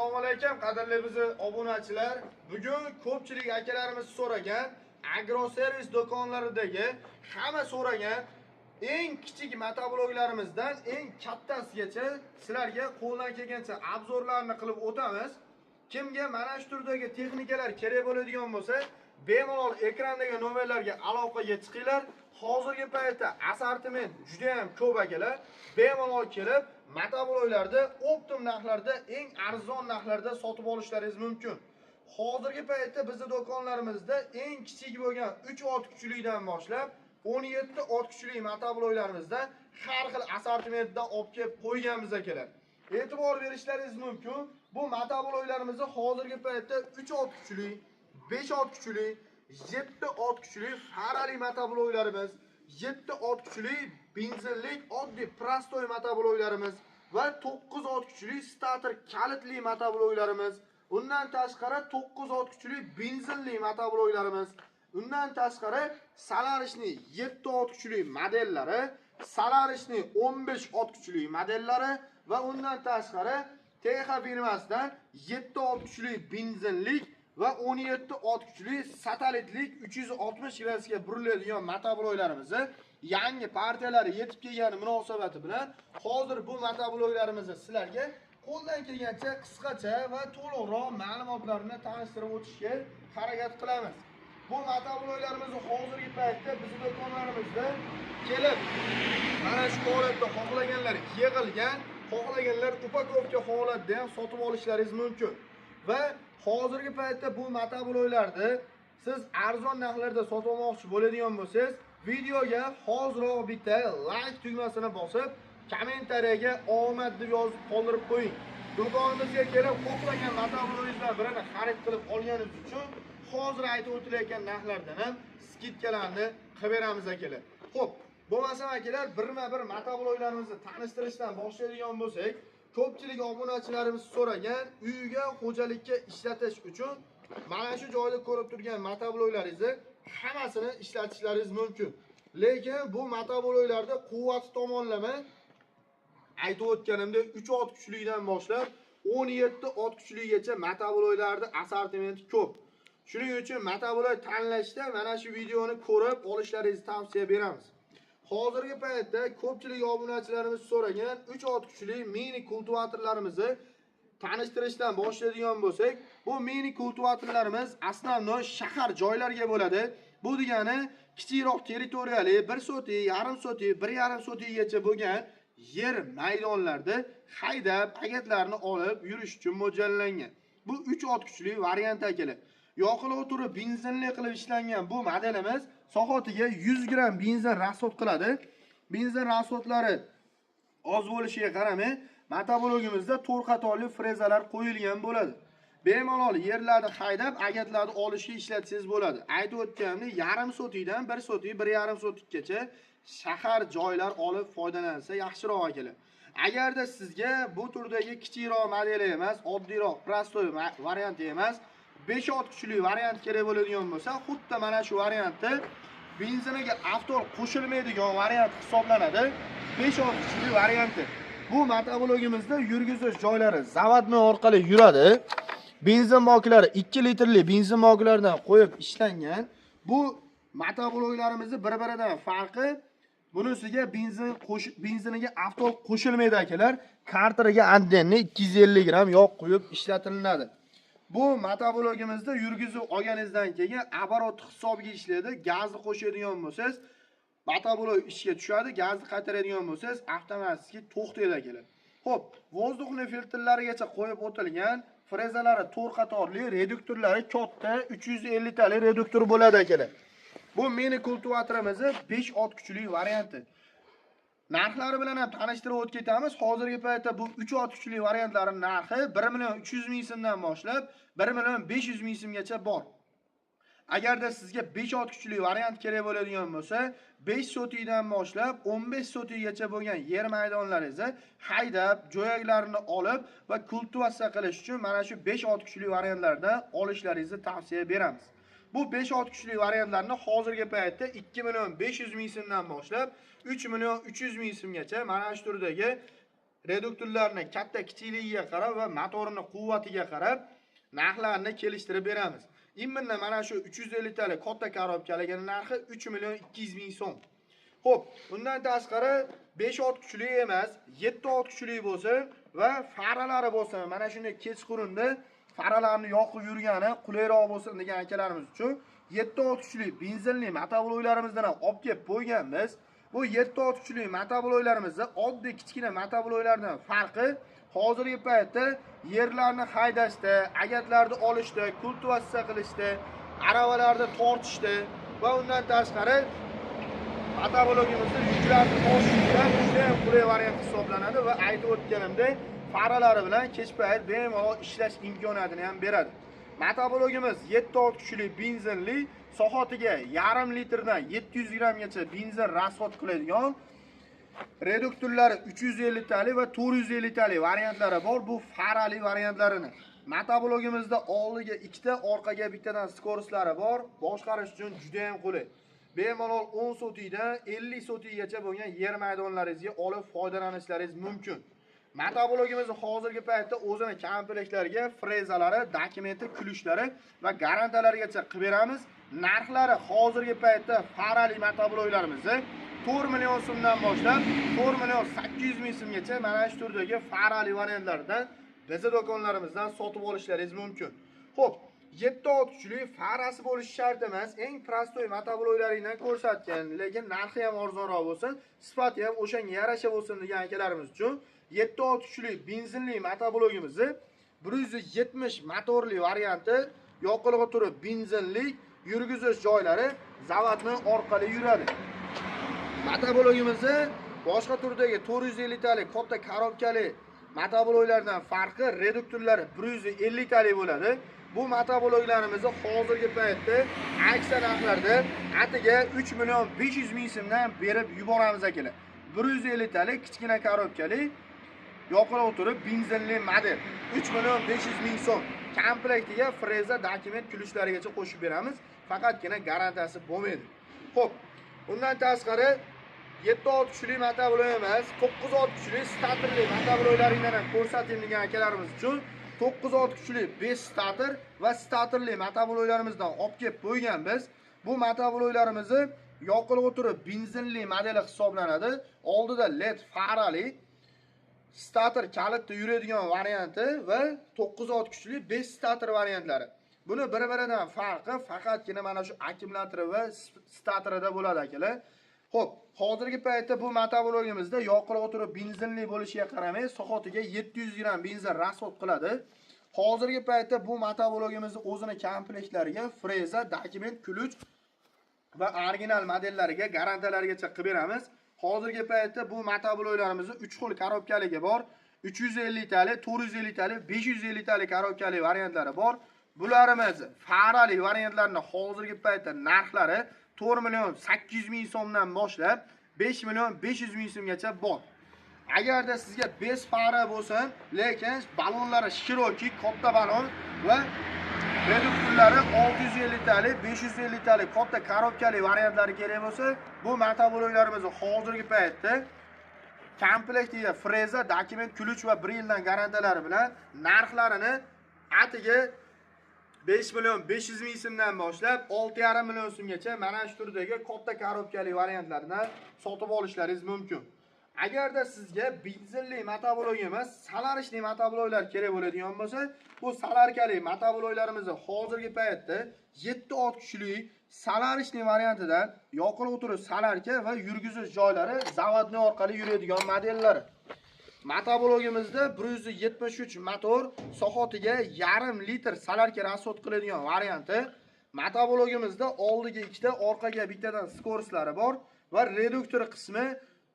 Assalomu alaykum qadrli bizni obunachilar. Bugun ko'pchilik akalarimiz so'ragan agroservis do'konlaridagi hamma so'ragan eng kichik motobloglarimizdan eng kattasigacha sizlarga qo'ldan kelgancha obzorlarni qilib o'tamiz. Kimga mana shu turdagi texnikalar kerak bo'ladigan bo'lsa, bemalol ekrandagi nomerlarga aloqaga chiqinglar. Hozirgi paytda assortiment juda ham ko'p akalar. Bemalol kelib motobloglarda optim narxlarda, eng arzon narxlarda sotib olishlaringiz mumkin. Hozirgi paytda bizning do'konlarimizda eng kichik bo'lgan 3 ot kuchlidan boshlab 17 ot kuchli motobloglarimizda har xil assortimentdan olib kelib qo'yganmiz akalar. E'tibor berishlaringiz mumkin. Bu motobloglarimizni hozirgi paytda 3 ot kuchli, 5 ot kuchli, 7 ot kuchli farali motobloglarimiz, 7 ot kuchli benzinlik oddiy prostoy motobloglarimiz va 9 ot kuchli stator kalitli motobloglarimiz, undan tashqari 9 ot kuchli benzinli motobloglarimiz, undan tashqari Solarisning 7 ot kuchli modellari, Solarisning 15 ot kuchli modellari va undan tashqari TH firmasidan 7 ot kuchli benzinlik va 17 ot kuchli satellitlik 360 gradusga buriladigan motobloglarimizni yangi partiyalari yetib kelgani munosabati bilan hozir bu motobloglarimizni sizlarga qo'ldan kelgancha qisqacha va to'liqroq ma'lumotlarni tanishtirib o'tishga harakat qilamiz. Bu motobloglarimizni hozirgi paytda bizning do'konlarimizda kelib mana shu holatda xohlaganlar yig'ilgan, xohlaganlar upakovka holatda ham sotib olishlaringiz mumkin. Va hozirgi paytda bu motobloglarni siz arzon narxlarda sotib olmoqchi bo'ladigan bo'lsangiz, videoga hoziroq bitta like tugmasini bosib, kommentariyaga omad deb yozib qoldirib qo'ying. Do'konimizga kelib xohlagan motoblogingizdan birini xarid qilib olganingiz uchun hozir aytib o'tilayotgan narxlardan ham skidkalarni qilib beramiz akalar. Xo'p, bo'lmasam akalar, birma-bir motobloglarimizni tanishtirishdan boshlaydigan bo'lsak, ko'pchilik obunachilarimiz so'ragan uyga, xo'jalikka ishlatish uchun mana shu joyda ko'rib turgan motobloglaringizni hammasini ishlatishlaringiz mumkin. Lekin bu motobloglarda quvvati tomonlama aytib o'tganimdek 3 ot kuchlidan boshlab 17 ot kuchligacha motobloglarda assortimenti ko'p. Shuning uchun motoblog tanlashda mana shu videoni ko'rib olishlaringizni tavsiya beramiz. Hozirgi paytda ko'pchilik obunachilarimiz so'ragan 3 ot kuchli mini kultivatorlarimizni tanishtirishdan boshlaydigan bo'lsak, bu mini kultivatorlarimiz asosnan shahar joylarga bo'ladi. Bu degani kichikroq territoriyali 1 sotix, yarim sotix, 1,5 sotigacha bo'lgan yer maydonlarda haydab, agatlarni olib yurish uchun mo'ljallangan. Bu 3 ot kuchli variant akalar. Yoqilg'i turi benzinli qilib ishlangan bu modelimiz soatiga 100 gram benzin rasxod qiladi. Benzin rasxodlari oz bo'lishiga qaramay, motoblogimizda 4 qatorli frezalar qo'yilgan bo'ladi. Bemalol yerlarni haydab, agatlarni olishga ishlatsangiz bo'ladi. Aytib o'tganimdek, yarim sotikdan 1 sotik, 1,5 sotikgacha shahar joylar olib foydalansa yaxshiroq akalar. Agarda sizga bu turdagi kichikroq modeli emas, oddiyroq prostoy varianti emas, 5 ot kuchli variant kerak bo'ladigan bo'lsa, xuddi mana shu variantni benziniga avtol qo'shilmaydigan variant hisoblanadi. 5 ot kuchli varianti. Bu motoblogimizda yurgizish joylari zavodni orqali yuradi. Benzin boklari 2 litrli benzin boklaridan qo'yib ishlangan. Bu motobloglarimizni bir-biridan farqi, bunisiga benziniga avtol qo'shilmaydi akalar. Karteriga antenni 250 gram yog' quyib ishlatilinadi. Bu motoblogimizda yurgizib olganingizdan keyin aborot hisobiga ishlaydi. Gazni qo'shadigan bo'lsangiz, motoblog ishga tushadi, gazni qaytaradigan bo'lsangiz, avtomatik to'xtaydi akalar. Xo'p, vozdухni filtrlarigacha qo'yib o'tilgan, frezalari 4 qatorli, reduktorlari katta 350 tali reduktor bo'ladi akalar. Bu mini kultivatorimizni 5 ot kuchli varianti. Narxlari bilan ham tanishtirib o'tib ketamiz. Hozirgi paytda bu 3 ot kuchli variantlarning narxi 1 million 300 ming so'mdan boshlab 1 million 500 ming so'mgacha bor. Agarda sizga 5 ot kuchli variant kerak bo'ladigan bo'lsa, 5 sotikdan boshlab 15 sotikgacha bo'lgan yer maydonlaringizni haydab, jo'yaklarini olib va kultivatsiya qilish uchun mana shu 5 ot kuchli variantlardan olishlaringizni tavsiya beramiz. Bu 5 ot kuchli variantlarni hozirgi paytda 2 million 500 ming so'mdan boshlab 3 million 300 ming so'mgacha mana shu turdagi Reduktorlarni katta kichikligiga qarab va motorini quvvatiga qarab narxlarni kelishtirib beramiz. Именно mana shu 350 talik katta korobkaligini narxi 3 million 200 ming so'm. Xo'p, undan tashqari 5 ot kuchli emas, 7 ot kuchli bo'lsin va faralari bo'lsin. Mana shunday kechqurunda faralarni yoqib yurgani qulayroq bo'lsin degan akalarimiz uchun 7 ot kuchli benzinli motobloklarimizdan ham olib kelib qo'yganmiz. Bu 7 ot kuchli motobloklarimizni oddiy kichkina motobloklardan farqi hozirgi paytda yerlarni haydashda, agatlarni olishda, kultivatsiya qilishda, aravalarni tortishda va undan tashqari motoblokimizni yuklarni toshishda juda ham qulay variant hisoblanadi va aytib o'tganimdek faralari bilan kech payt bemalol ishlash imkoniyatini ham beradi. Motoblokimiz 7 ot kuchli benzinli, soatiga 0,5 litrdan 700 grammgacha benzin rasxod qiladigan, reduktorlari 350 talik va 450 talik variantlari bor. Bu farali variantlarini. Motoblokimizda oldiga ikkita, orqaga bittadan skorslari bor. Boshqarish uchun juda ham qulay. Bemalol 10 sotikdan 50 sotikgacha bo'lgan yer maydonlaringizga olib foydalanishlaringiz mumkin. Motoblokimiz hozirgi paytda o'zini komplektlariga frezalari, dokumenti, kulishlari va garantiyalargacha qilib beramiz. Narxlari hozirgi paytda farali motobloklarimizni 4 million so'mdan boshlab 4 million 800 ming so'mgacha mana shu turdagi farali variantlardan bizni do'konlarimizdan sotib olishlaringiz mumkin. Xo'p, 7 ot kuchli farasi bo'lishi shart emas. Eng prostoy motobloklaringdan ko'rsatgan, lekin narxi ham arzonroq bo'lsin, sifati ham o'shanga yarasha bo'lsin degan akalarimiz uchun 7 ot kuchli benzinli motoblokimizni 170 motorli varianti, yoqilg'i turi benzinli, yurgizish joylari zavodni orqali yuradi. Motoblokimizni boshqa turdagi 450 talik katta korobkali motobloklardan farqi reduktorlari 150 talik bo'ladi. Bu motobloklarimizni hozirgi paytda aksiya narxlarda atiga 3 million 500 ming so'mdan berib yuboramiz akalar. 150 talik kichkina korobkali yoqilg'i turi benzinli model 3 million 500 ming so'm. Komplektiga freza, dokument, kulishlarigacha qo'shib beramiz. Faqatgina garantiyasi bo'lmaydi. Xo'p, undan tashqari 7 ot kuchli motoblok emas, 9 ot kuchli statorli motobloklaringdan ham ko'rsating degan akalarimiz uchun 9 ot kuchli 5 stator va statorli motobloklarimizdan olib kelib qo'yganmiz. Bu motobloklaringizni yoqilg'i turi benzinli modeli hisoblanadi. Oldida LED farali, stator kalitda yuradigan varianti va 9 ot kuchli 5 stator variantlari. Buni bir-biridan farqi faqatgina mana shu akkumulyatori va statorida bo'ladi akalar. Xo'p, hozirgi paytda bu motoblokimizda yoqilg'i turi benzinli bo'lishiga qaramay, soatiga 700 gram benzin rasxod qiladi. Hozirgi paytda bu motoblokimizni o'zini komplektlariga freza, dokument, ключ va original modellariga garantiyalargacha qilib beramiz. Hozirgi paytda bu motobloklarimizni 3 xil korobkaligi bor. 350 talik, 450 talik, 550 talik korobkali variantlari bor. Bularimiz farali variantlarini hozirgi paytda narxlari 4 million 800 ming so'mdan boshlab 5 million 500 ming so'mgacha bor. Agarda sizga 5 fara bo'lsin, lekin balonlari shiroki, katta balon va reduktorlari 650 talik, 550 talik katta korobkali variantlari kerak bo'lsa, bu motobloklarimizni hozirgi paytda komplektiga freza, dokument, ключ va 1 yildan garantiyalari bilan narxlarini atiga 5 million 500 ming so'mdan boshlab 6,5 million so'mgacha mana shu turdagi katta korobkali variantlardan sotib olishlaringiz mumkin. Agarda sizga benzinli motoblok emas, salarishli motobloklar kerak bo'ladigan bo'lsa, bu salarkali motobloklarimizni hozirgi paytda 7 ot kuchli salarishli variantida yoqilg'i turi salarka va yurgizish joylari zavodni orqali yuradigan modellari. Motoblokimizda 173 motor soatiga 0,5 litr salarka rasxod qiladigan varianti. Motoblokimizda oldiga ikkita, orqaga bittadan skorslari bor va reduktor qismi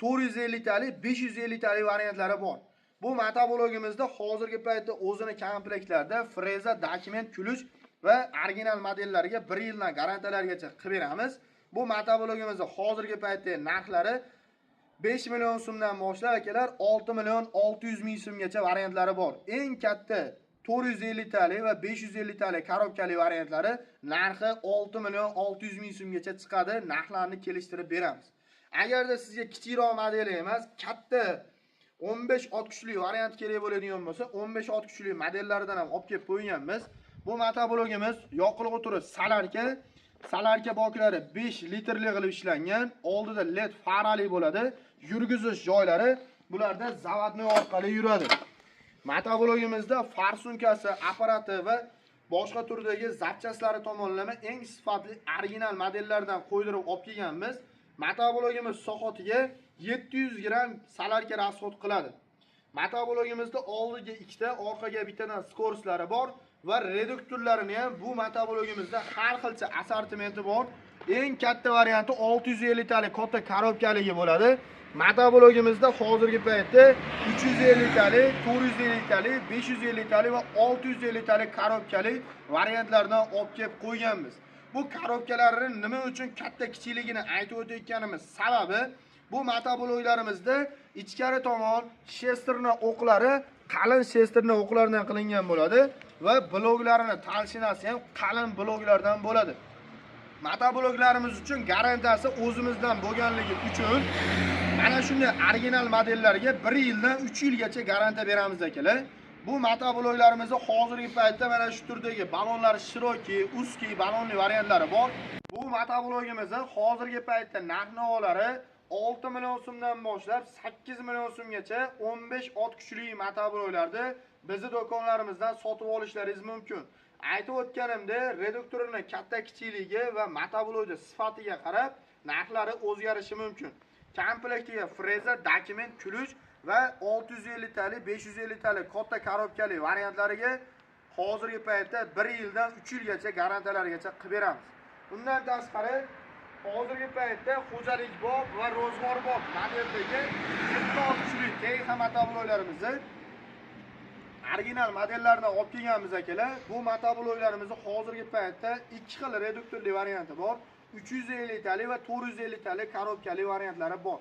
450 talik, 550 talik variantlari bor. Bu motoblokimizda hozirgi paytda o'zini komplektlarida freza, dokument, ключ va original modellariga 1 yildan garantiyalargacha qilib beramiz. Bu motoblokimizda hozirgi paytda narxlari 5 million so'mdan boshlab akalar 6 million 600 ming so'mgacha variantlari bor. Eng katta 450 talik va 550 talik korobkali variantlari narxi 6 million 600 ming so'mgacha chiqadi. Narxlarni kelishtirib beramiz. Agarda sizga kichikroq modeli emas, katta 15 ot kuchli variant kerak bo'ladigan bo'lsa, 15 ot kuchli modellaridan ham olib kelib qo'yganmiz. Bu motoblogimiz yoqilg'i turi salarka, salarka boklari 5 litrli qilib ishlangan, oldida LED farali bo'ladi. Yurgizish joylari bularda zavodniy orqali yuradi. Motoblogimizda farsunkasi, apparati va boshqa turdagi zapchaslari tomonlama eng sifatli original modellardan qo'ydirib olib kelganmiz. Motoblogimiz soatiga 700 gram salarka rasxod qiladi. Motoblogimizda oldiga ikkita, orqaga bittadan skorslari bor va reduktorlarini ham bu motoblogimizda har xilcha assortimenti bor. Eng katta varianti 650 talik katta korobkaligi bo'ladi. Motoblogimizda hozirgi paytda 350 talik, 450 talik, 550 talik va 650 talik korobkali variantlardan olib kelib qo'yganmiz. Bu korobkalarni nima uchun katta kichikligini aytib o'tayotganimiz sababi, bu motobloglarimizda ichkari tomon shesterna o'qlari qalin shesterna o'qlaridan qilingan bo'ladi va bloklarini talshinasi ham qalin bloklardan bo'ladi. Motobloglarimiz uchun garantiyasi o'zimizdan bo'lganligi uchun mana shunday original modellarga 1 yildan 3 yilgacha garantiya beramiz akalar. Bu motobloglarimizni hozirgi paytda mana shu turdagi balonlar shiroki, uski balonli variantlari bor. Bu motoblogimizni hozirgi paytda narx-navolari 6 million so'mdan boshlab 8 million so'mgacha 15 ot kuchli motobloglarni bizni do'konlarimizdan sotib olishlaringiz mumkin. Aytib o'tganimda, reduktorini katta kichikligi va motoblogning sifatiga qarab narxlari o'zgarishi mumkin. Komplektiga freza, dokument, ключ va 650 talik, 550 talik katta korobkali variantlariga hozirgi paytda 1 yildan 3 yilgacha garantiyalargacha qilib beramiz. Undan tashqari hozirgi paytda xo'jalik bob va ro'zg'or bob modeldagi 7 ot kuchli TH motobloglarimizni original modellarni olib kelganmiz akalar. Bu motobloglarimizni hozirgi paytda 2 xil reduktorli varianti bor. 350 talik va 450 talik korobkali variantlari bor.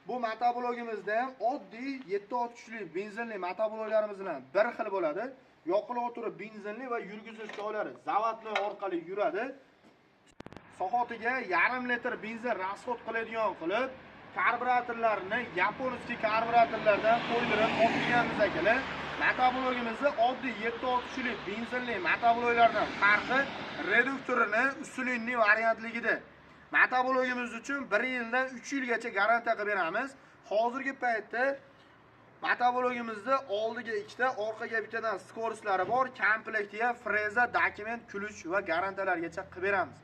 Bu motoblogimizda ham oddiy 7 ot kuchli benzinli motobloglarimiz bilan bir xil bo'ladi. Yoqilg'i turi benzinli va yurgizish joylari zavodniy orqali yuradi. Soatiga 0,5 litr benzin rasxod qiladigan qilib karburatorlarni yaponskiy karburatorlardan qo'ydirib olib kelganmiz akalar. Motoblogimizni oddiy 7 ot kuchli benzinli motobloglardan farqi reduktorini usulinli variantligida. Motoblogimiz uchun 1 yildan 3 yilgacha garantiya qilib beramiz. Hozirgi paytda motoblogimizda oldiga ikkita, orqaga bittadan skorslari bor. Komplektiga freza, dokument, ключ va garantiyalargacha qilib beramiz.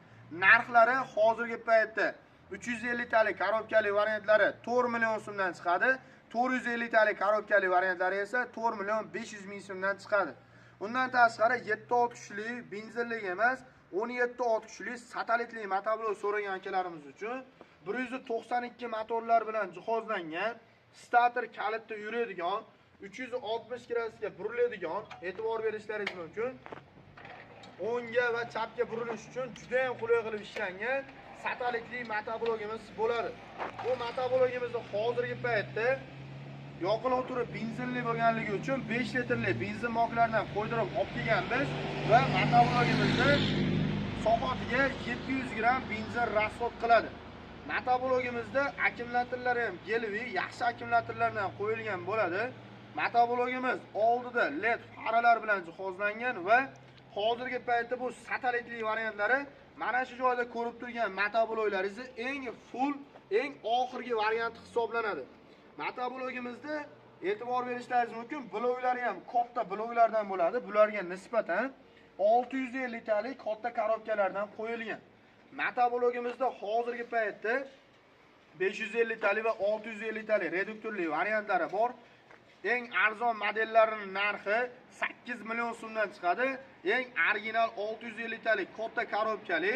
Narxlari hozirgi paytda 350 talik korobkali variantlari 4 million so'mdan chiqadi. 450 talik korobkali variantlari esa 4 million 500 ming so'mdan chiqadi. Undan tashqari 7 ot kuchli benzinli emas, 17 ot kuchli satellitli motoblok so'ragan akalarimiz uchun 192 motorlar bilan jihozlangan, stator kalitda yuradigan, 360 gradusga buriladigan, e'tibor berishlaringiz mumkin. O'ngga va chapga burilish uchun juda ham qulay qilib ishlangan satellitli motoblogimiz bo'ladi. Bu motoblogimizni hozirgi paytda yoqilg'i turi benzinli bo'lganligi uchun 5 litrli benzin boklaridan qo'ydirib olib kelganmiz va motoblogimizni soatiga 700 gram benzin rasxod qiladi. Motoblogimizda akkumulyatorlar ham gelvi, yaxshi akkumulyatorlardan qo'yilgan bo'ladi. Motoblogimiz oldida LED faralar bilan jihozlangan va hozirgi paytda bu satellitli variantlari mana shu joyda ko'rib turgan motobloglaringizni eng full, eng oxirgi varianti hisoblanadi. Motoblogimizda e'tibor berishlaringiz mumkin, bloklari ham katta bloklardan bo'ladi. Bularga nisbatan 650 talik katta korobkalardan qo'yilgan. Motoblogimizda hozirgi paytda 550 talik va 650 talik reduktorli variantlari bor. Eng arzon modellarining narxi 8 million so'mdan chiqadi. Eng original 650 talik katta korobkali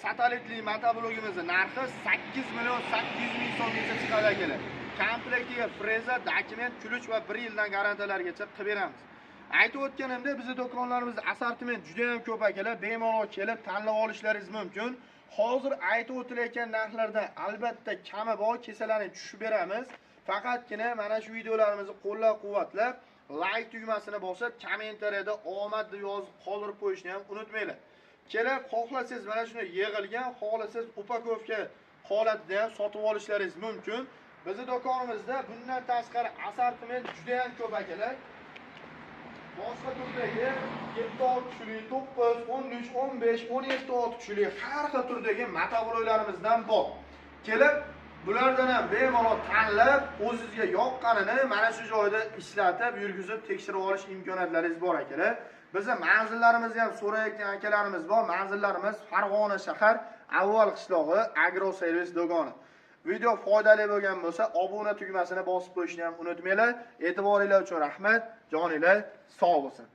satellitli motoblogimizning narxi 8 million 800 ming so'mgacha chiqadi akalar. Komplektiga freza, dokument, ключ va 1 yildan garantiyalargacha qilib beramiz. Aytib o'tganimdek, bizning do'konlarimizda assortiment juda ham ko'p akalar, bemalol kelib tanlab olishlaringiz mumkin. Hozir aytib o'tilayotgan narxlardan albatta kami bor, kesalarni tushib beramiz. Faqatgina mana shu videolarimizni qo'llab-quvvatlab, like tugmasini bosib, kommentariyada omad deb yozib qoldirib qo'yishni ham unutmanglar. Kelib xohlasangiz mana shuni yig'ilgan, xohlasangiz upakovka holatida ham sotib olishlaringiz mumkin. Bizni do'konimizda bundan tashqari assortiment juda ham ko'p akalar. Boshqa turdagi 7-6 kishilik, 9, 13, 15, 17-6 kishilik har xil turdagi motobloklarımizdan bor. Kelib bulardan ham bemalol tanlab, o'zingizga yoqqanini mana shu joyda ishlatib, yurgizib, tekshirib olish imkoniyatlaringiz bor akalar. Bizni manzillarimizni ham so'rayotgan akalarimiz bor. Manzillarimiz Farg'ona shahar, Avval qishlog'i, Agro Servis do'koni. Video foydali bo'lgan bo'lsa, obuna tugmasini bosib qo'yishni ham unutmanglar. E'tiboringlar uchun rahmat. Joninglar sog' bo'lsin.